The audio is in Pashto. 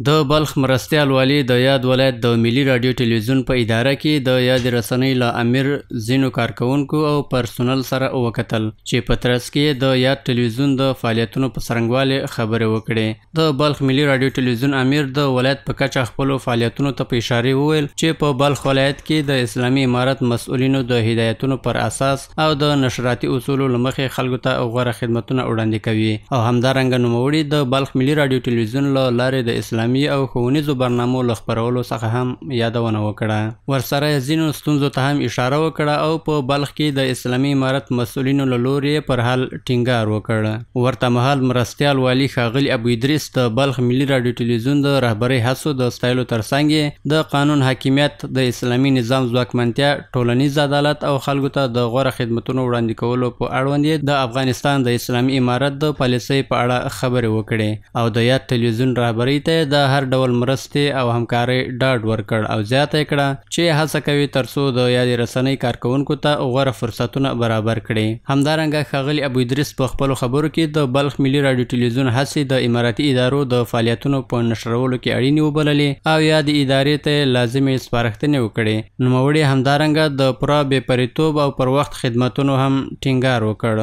د بلخ مرستیال والي د یاد ولایت د ملي راډیو ټلویزیون په اداره کې د یادې رسنۍ له امیر، ځینو کارکوونکو او پرسونل سره وکتل، چې په ترڅ کې یې د یاد ټلویزیون د فعالیتونو په څرنګوالي خبرې وکړې. د بلخ ملي راډیو ټلویزیون امیر د ولایت په کچه خپلو فعالیتونو ته په اشارې وویل، چې په بلخ ولایت کې د اسلامي امارت مسؤلینو د هدایتونو پر اساس او د نشراتي اصولو له مخې خلکو ته غوره خدمتونه وړاندې کوي، او همدارنګه نوموړي د بلخ ملي راډیو ټلویزیون له لارې د اسلامي او ښوونیزو برنامو له خپرولو څخه هم یادونه وکړه. ورسره یې ځینو ستونزو ته هم اشاره وکړه او په بلخ کې د اسلامي امارت مسؤلینو له لوري یې پر حل ټینګار وکړ. ورته مهال مرستیال والي ښاغلي ابو ادریس د بلخ ملي راډیو ټلویزیون د رهبرۍ هڅو د ستایلو ترڅنګ یې د قانون حاکمیت، د اسلامي نظام ځواکمنتیا، ټولنیز عدالت او خلکو ته د غوره خدمتونو وړاندې کولو په اړوند یې د افغانستان د اسلامي امارت د پالیسۍ په اړه خبرې وکړې او د یاد ټلویزیون رهبرۍ ته یې د هر ډول مرستې او همکارۍ ډاډ ورکړ او زیاته یې کړه چې هڅه کوي ترڅو د یادې رسنۍ کارکوونکو ته غوره فرصتونه برابر کړي. همدارنګه ښاغلي ابو ادریس په خپلو خبرو کې د بلخ ملي راډیو ټلویزیون هڅې د اماراتي ادارو د فعالیتونو په نشرولو کې اړینې وبللې او یادې ادارې ته یې لازمې سپارښتنې وکړې. نوموړي همدارنګه د پوره بې پرېتوب او پر وخت خدمتونو هم ټینګار وکړ.